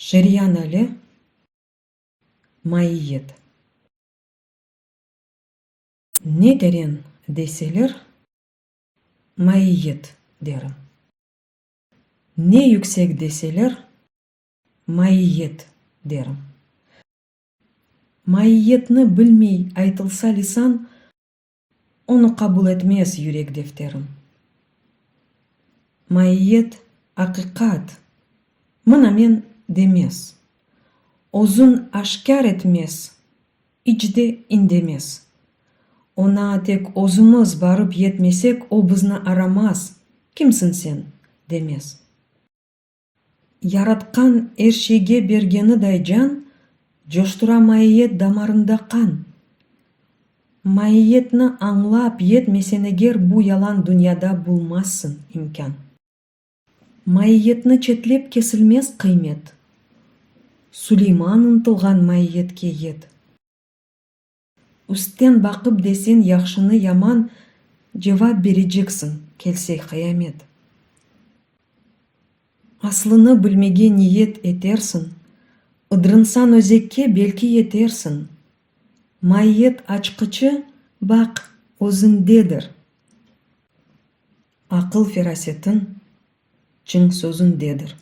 Şeryan Ali, Maiyet. Ne teren deseler, maiyet derim. Ne yüksek deseler, maiyet derim. Maiyetni bilmey aytılsa lisan, Onı qabul etmez yürek defterim. Maiyet, aqiqat, mına men demez, Özün aşkâr etmez, iç de indemez. Oña tek özümiz barıp yetmesek, o bizni aramaz, kimsiñ sen, demez. Yaratqan er şeyge bergeniday can, Coştura maiyet damarında qan. Maiyetni añlap yetmeseñ eger Bu yalan dünyada bulmazsıñ imkân. Maiyetni çetlep kesilmez qıymet, Suleyman ıntılğan maiyetke yet. Üstten baqıp deseñ yahşını yaman, Cevap bereceksiñ kelse qıyamet. Aslını bilmege niyet etersiñ, Idrınsañ özekke belki yetersiñ. Maiyet açqıçı, baq, özüñdedir, Aqıl-ferasetiñ çıñ sözüñdedir.